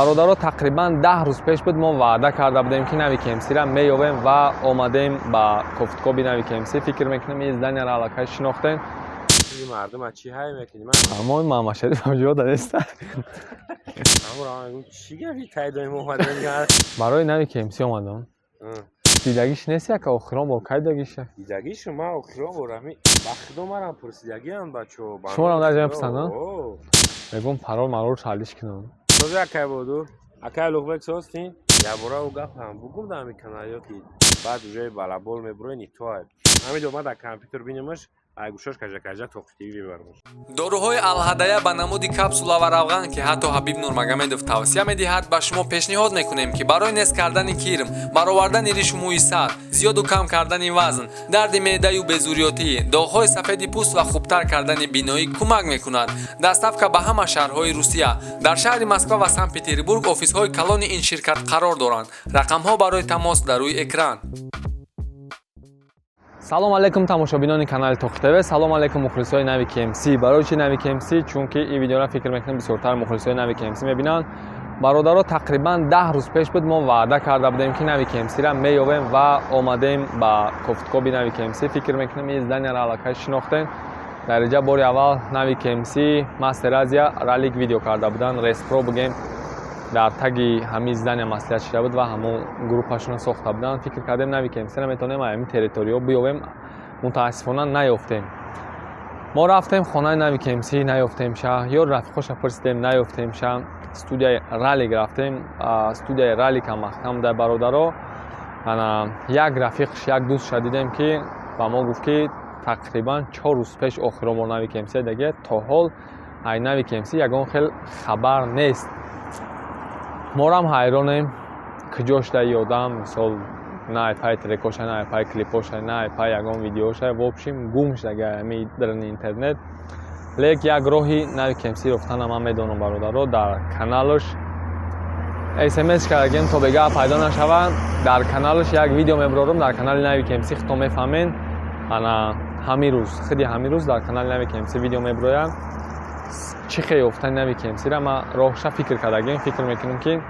Бародаро, тақрибан 10 рӯз пеш буд, мо ваъда карда будем, ки Нави КМСра меёвем ва омадем ба кофткоби Нави КМС. Фикр мекунем, ин зданияро аллакай шинохтем. Мардума чӣ ҳай мекунӣ? Аммо Маҳмадшариф ҳамҷода неста. Чӣ гапи тайдоим омадем? Барои Нави КМС омадам. Дидагиш нест яка? Охирон бор кай дидагиша? Дидагишу ман охирон бор ҳами ба худо марам пурсидагиам, бачо. Шуморам дар ҷоя пурсанд? Мегӯм, парол марол шалиш кунам. Сози, акай боду, акай Луғбек, состин? Ябора ӯ гапам бугум дар ҳами канал ё ки баъд уже балабол мебурои нито ҳамид омад, дар компютер бинемаш, айгӯшош кажа-кажа тоқитивӣ мебармаш. Доруҳои Алҳадая ба намуди капсула ва равған, ки ҳатто Ҳабиб Нурмагомедов тавсия медиҳад, ба шумо пешниҳод мекунем, ки барои нест кардани кирм, баровардани ришу мӯи сар, зиёду кам кардани вазн, дарди меъдаю безурётӣ, доғҳои сафеди пӯст ва хубтар кардани биноӣ кӯмак мекунад. Доставка ба ҳама шаҳрҳои Русия. Дар шаҳри Москва ва Санкт Петербург офисҳои калони ин ширкат қарор доранд. Рақамҳо барои тамос дар рӯи экран. Салом алейкум, тамошобинони канали Тоқи ТВ. Салом алейкум, мухлисои Нави КМС. Барои чи Нави КМС? Чунки ин видеора, фикр мекунам, бисёртар мухлисои Нави КМС мебинанд. Бародаро, тақрибан 10 рӯз пеш буд, мо ваъда карда будем, ки Нави КМСра меёвем ва омадем ба кофткоби Нави КМС. Фикр мекунам, ин зданияро аллакай шинохтем. Дар инҷа бори аввал Нави КМС, Мастер Азия, ралик видео карда буданд. Респро бигем, дар таги ҳамин здания маслиҳат шуда буд ва ҳамон группашонро сохта буданд. Фикр кардем, Нави КМСра метавонем ҳамин территорияҳо биёвем. Мутаассифона, наёфтем. Мо рафтем хонаи Нави КМС, наёфтем ша. Ё рафиқоша пурсидем, наёфтем ша. Студияи Ралик рафтем, студияи Раликам маҳкам буда. Бародаро, як рафиқш, як дӯстша дидем, ки ба мо гуфт, ки тақрибан 4 рӯз пеш охирон бор Нави КМС даге. То ҳол ай Нави КМС ягон хел хабар нест. Морам ҳайронем, куҷо шуда и одам. Мисол, на ай пай трекоша, на ай пай клипоша, на ай пай ягон видеоша. В общем, гум шудага ами дарни интернет. Лек як роҳи Нави КМС ёфтана ман медонам, бародаро. Дар каналаш смс кардагем, то бега пайдо нашавад, дар каналаш як видео мебарорам, дар канали Нави КМС. Хито мефаҳмен, ана ҳамин рӯз, худи ҳамин рӯз дар канали Нави КМС видео мебироям. Чӣ хел ёфтани Нави КМСра ман роҳша фикр кардагем. Фикр мекунем, ки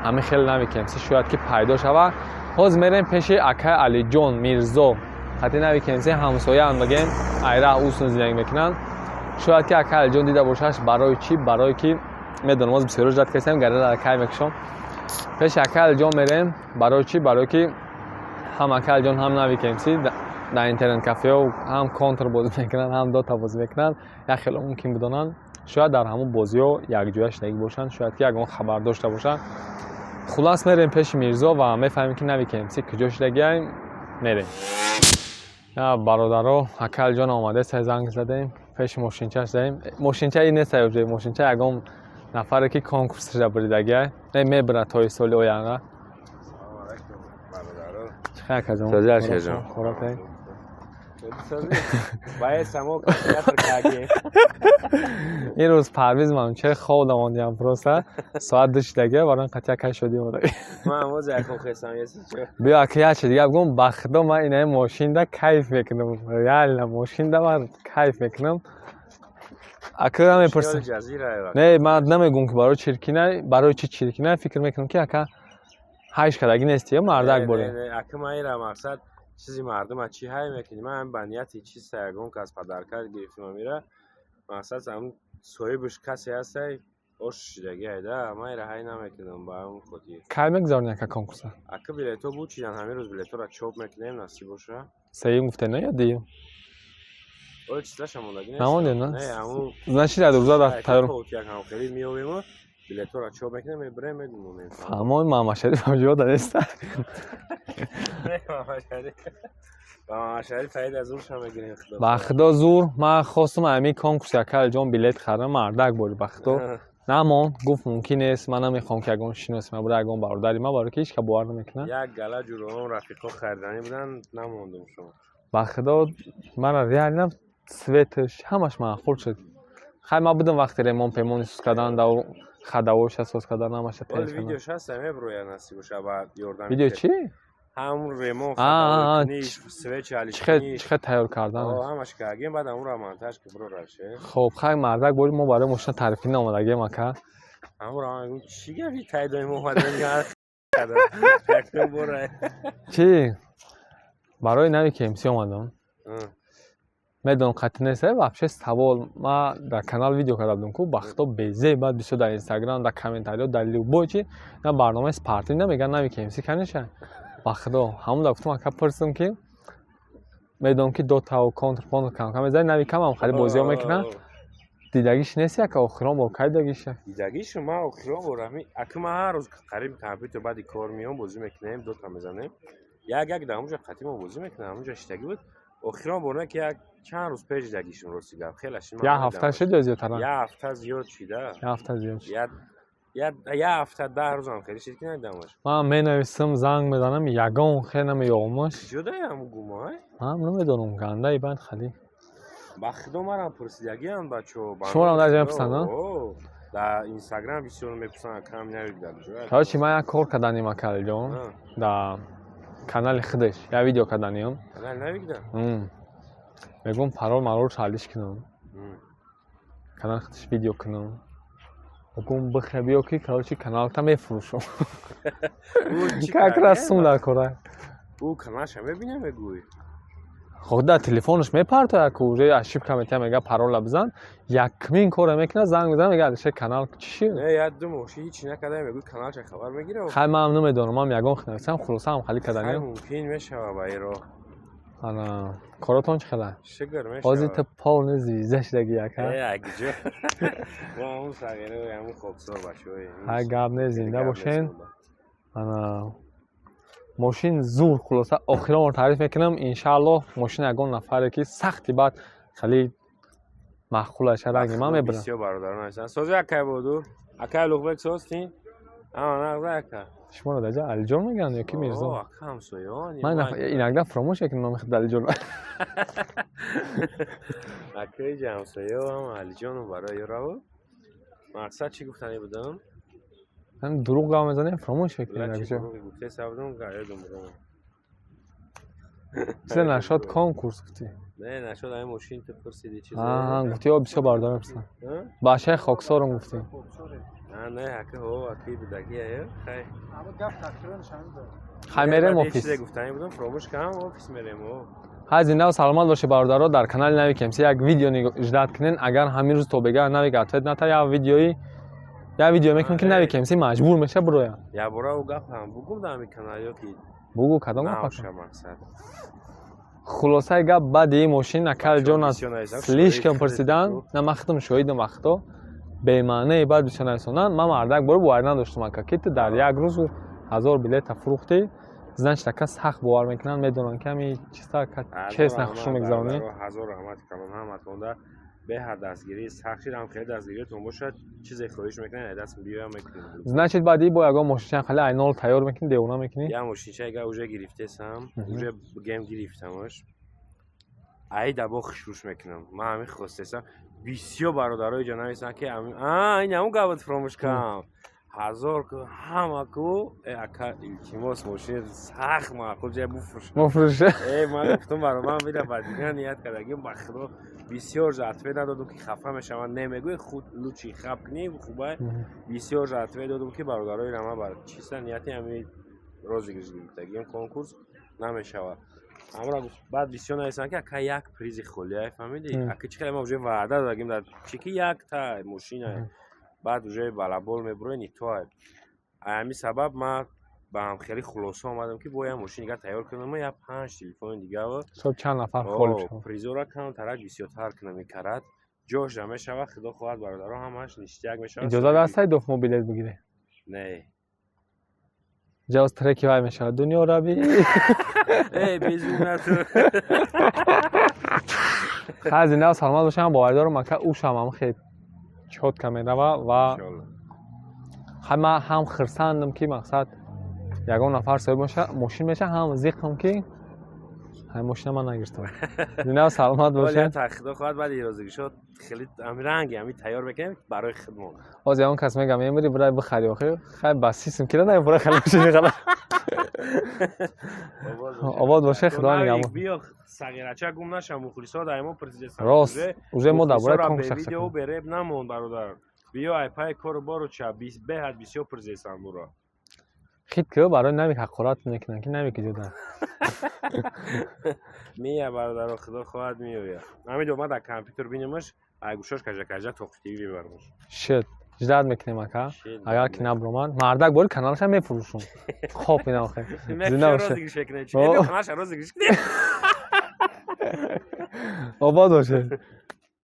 ҳамин хел Нави КМС шояд ки пайдо шавад. Ҳозир мерем пеши акай Алиҷон Мирзо. Хати Нави КМС ҳамсояам, бигем, айра усно зиндагӣ мекунанд. Шояд ки акай Алиҷон дида бошаш. Барои чӣ? Барое ки медонам, ҳозир бисёро ждать кардем, гарада акай мекушом. Пеши акай Алиҷон мерем. Барои чӣ? Барое ки ҳам акай Алиҷон, ҳам Нави КМС дар интернет кафеҳо ҳам Контр бозӣ мекунанд, ҳам Дота бозӣ мекунанд. Як хело мумкин бидонанд, шояд дар ҳамон бозиҳо якҷоя шидагӣ бошанд, шояд ки ягон хабар дошта бошанд. Хулас, мерем пеши Мирзо ва мефаҳмем, ки Нави КМС куҷо шидагиам. Мерем. Бародаро, акай Алиҷон омадест, занг задем, пеши мошинчаш заем. Мошинча и нест, аёҷои мошинча ягон нафаре ки конкурсша буридагиай, мебарад то соли оянда. Чӣ хел, акаҷон? Созӣ, акаҷон. Хӯрокай? Баъд само театр кардем. Ин рӯз Парвиз Манучер хоб дамондиам, просто соат 2 шидагия, барои қатъия кай шудӣ омада. Ман ҳамоз якум хестам, еси чо. Биё, ака, як чи дига бигӯм. Ба худо, ман инаи мошинда кайф мекунам, реально мошинда ман кайф мекунам. Ака, намепурсам. Ҷазира. Не, ман намегӯм, ки барои чиркина, барои чи чиркина. Фикр мекунам, ки ака ҳайш кардагӣ нести ё мардак боре. Ака, ман ира мақсад чизи мардума чӣ ҳай мекунӣ? Ман ба нияти чиз ягон кас подарка гирифтам. Амира мақсад ҳам соҳибаш касе ҳастай, ош шидаги айда. Ман ира ҳай намекунам ба ҳамон хотир. Кай мегузаронӣ, ака, конкурса? Ака, билетҳо буд чидан, ҳамин рӯз билетҳоро чоп мекунем, насиб боша. Сеюм гуфте, не, ё дуюм? Оё чизаша мондагӣ нест. Намонде, на? Не, ҳамун. Значит, дар рӯза дар тайёр. Як ҳамхелӣ меёбему, билетҳоро чоп мекунем, мебарем, мегумонем. Фаҳмои, Маҳмадшариф ҳамҷода неста. Ба Маҳмадшариф фаида зурша мегирем, худо. Ба худо, зур. Ман хостум ҳамин конкурс якалҷон билет харам, мардак бори, ба худо намон, гуфт мумкин нест, ман намехоҳам, ки ягон шиноси ма бура, ягон бародари ма, барои ки ҳеч ка бовар намекунад. Як гала ҷуроҳон рафиқо хариданӣ буданд, намондум шумо. Ба худо, мана реально цветаш ҳамаш маъқул шуд. Хай, ман будам вақти ремон пемони сӯз кардан, да хадавоша соз кардан, ҳамаша. Оли видеош ҳаст, меброяд, насиб боша, ба ёрдам. Видео чӣ? Ҳам ремон, свечи. Чӣ хел тайёр кардан. Ҳамаш кардем, баъд амура монтаж ки бирораше. Хоб, хай, мардак бори, мо барои мошина таърифӣ наомадагем, ака. Ҳамро мегӯм, чӣ гапи тай доим омадем. Чӣ барои нави КМС омадам, медонам, қатъи нест. Вообще савол: ма дар канал видео карда будам ку, ба худо, безе баъд бисёр дар Инстаграм, дар комментариҳо, дар любой чи на барномаи спортивный мегӯян, нави КМС канеша. Ба худо, ҳамон да гуфтам, ака, пурсам, ки медонам, ки Дотау, Контр понтр камкам мезани, нави камам хали бозиҳо мекунад. Дидагиш нест, ака? Охирон бор кай дидагиша? Дидагиш ма охирон бор ҳами, ака, ма ҳар рӯз қариб компютер баъди кор меом, бозӣ мекунем, Дота мезанем, як як дар ҳамунҷа қатӣ мо бозӣ мекунем, ҳамунҷа шиштагӣ буд. Охирон бор не, ки як чанд рӯз пеш дидагишм, рости гап, хеле шид. Як ҳафта шуд ё зиёдтара? Як ҳафта зиёд шида. Як ҳафта зиёд шуд. Як ҳафта 10 рӯзам хеле шид, ки надидамаш. Ман менависам, занг мезанам, ягон хел намеёбамаш. Ҷудои ҳамун гумай. Ман намедонам, гандаи банд хали. Ба худо, марам пурсидагиам бачо. Шуморам дар ҷа мепурсанд? Дар Инстаграм бисёр мепурсанд, кам навида. Короче, ман як кор карданим, акалҷон, дар канали худаш як видео карданиам. Канали навида. Мегӯм, парол марол шалиш кунам, канали худаш видео кунам, мегӯм, бихе, биё, ки, короче, каналта мефурӯшам, как раз сум дар кора. Ӯ каналша мебинам, мегӯй. Хоб, дар телефонаш мепартояд ку, уже ошибка метиҳад, мега, парола бизан. Якмин коре мекунад, занг мезанад, мега, Алишер, канал чӣ шуд? Не, як ду мошин ҳичи накарда, мегӯй, каналша хабар мегирад. Хай, манам намедонам, ман ягон хел нависам, хулоса ҳам хали карданем. Мумкин мешава ба иро. Ана, коротон чӣ хела? Шукр, мешава. Ҳозир ту полный звезда шудаги, яка. Э, акҷо мо ҳамун сағира, ҳамун хоксор бачаҳои. Ҳай, гап не, зинда бошен. Ана, мошин зур. Хулоса, охиронро таъриф мекунам. Иншааллоҳ, мошин ягон нафаре, ки сахти баъд хеле маъқулаша, ранги ман мебарам. Бисёр бародарон ҳастанд. Сози, акай Бодур, акай Луғбек, созтин, ама нағза, ака. Шуморо даҷа Алиҷон мегӯянд ё ки Мирзо? Ака, ҳамсоён. Ман иногда фаромӯш мекунам номи худ Алиҷон. Акаи ҳамсоё ҳам Алиҷону барои ёраву. Мақсад, чӣ гуфтанӣ будам? Дурӯғ гап мезанем, фаромӯш мекунем. Якҷо гуфтеса будам, ёдам будам. Чизе нашод, конкурс гуфтӣ. Не, нашод ҳамин мошин ту пурсиди, чиз. Гуфтӣ, о, бисёр бародар мепурсанд. Башаи хоксорам гуфтӣ. Не, ака, ҳо, аки будагия, хай. Хай, мерем офис. Чизе гуфтанӣ будам, фаромӯш кардам. Офис мерем, о. Ҳай, зиндаву саломат бошед, бародаро. Дар канали Нави КМС як видео ждать кунен. Агар ҳамин рӯз то бега Навик ответ ната, як видеои, як видео мекунем, ки Нави КМС маҷбур меша бироя. Якбора ӯ гап ҳам бугум дар ҳамин канал ё ки? Бугу, кадом гап? Мақсад. Хулосаи гап, баъди ин мошин акал ҷон аз слишком пурсидан на, ман худам шоҳидам, вақто бемаънае баъд бисёр нависондан. Ман мардак бори боварӣ надоштам, ака, ки ту дар як рӯз 1000 билета фурӯхтӣ. Значит, ака, сахт бовар мекунанд, медонанд, ки ҳами чиста честно хушрӯ мегузаронӣ. Ҳазор раҳмати калон ҳаматонда, беҳад дастгирӣ сахт шид. Ҳам хеле дастгириятон бошад, чизе хоҳиш мекунед, даст биёям, мекунем. Значит, баъди бо ягон мошинча хеле айнол тайёр мекунӣ, девона мекунӣ. Як мошинча га уже гирифтесам, уже бигем, гирифтамаш. Айда бо хушрӯш мекунам. Ман ҳамин хостесам. Бисёр бародарои ҷо нависанд, ки ин ҳамун гапат, фаромӯш кардам. Ҳазор ҳама ку, э, ака, илтимос, мошини сахт маъқул ҷай буфурӯш. Муфурӯш. Э, ман гуфтам, баро ман вида ба дигар ният кардагим. Ба худо, бисёр жа ответ надодум, ки хафа мешаванд. Не, мегӯи, худ лучше хап кунӣ, хубай. Бисёр жа ответ додум, ки бародарои рама бар чиста нияти ҳами розыгрыш гирифтагим, конкурс намешавад. Амра гуфт, баъд бисёр нависанд, ки ака, як призи холия, фаҳмидӣ, ака, чӣ хеле ма уже ваъда додагим дар чӣ, ки якта мошина, баъд уже балабол мебурои, нито. Ҳамин сабаб ман ба ҳамхелӣ хулоса омадам, ки бо як мошин дигар тайёр кунам, як панҷ телефони дигар. Соҳиб чанд нафар холӣ шавад. Призора камтарак бисёртар кунам, икарат ҷош намешавад. Худо хоҳад, бародаро, ҳамаш ништяк мешавад. Иҷозат ҳастай доф мо билет бигирӣ? Не. Ҷавоз треки вай мешавад, дунё раби. Э, безумнату. Хай, зинда саломат бошам. Боварӣ дорам, ака, ушам ҳам хел чётко мерава. Ва хай, ман ҳам хирсандам, ки мақсад ягон нафар соҳиб мошин меша, ҳам зиқам, ки ҳай мошина ман нагирифтам. Зинда саломат бошед. Худо хоҳад, баъди розыгрышот хеле ҳами ранги ҳами тайёр мекунем барои хидмон. Ҳозир ягон кас мегам, мемири, бирай бихари. Охир хай, ба сисм кира намебура, хали мошини хала. Обод боше, худо нигаҳбон. Биё, сағирача гум наша, мухлисо дар мо президент. Рост, уже мо дар бораи конкурс. Видео береб намон, бародар. Биё, ай пай кору бору ча беҳад бисёр пурзесам буро. Хит ки барои Навик ҳақорат мекунанд, ки Навик ҷода. Мия, бародаро, худо хоҳад, меоя. Ҳамин ма дар компютер бинемаш, ай гӯшош кажа кажа тоқитивӣ мебарамаш. Шит, ждать мекунем, ака. Агар ки набромад, мардак бори каналаша мефурӯшум. Хоб инам хе. Зинда боше. Розыгрыш мекунем. Каналаша розыгрыш кунем. Обод бошед.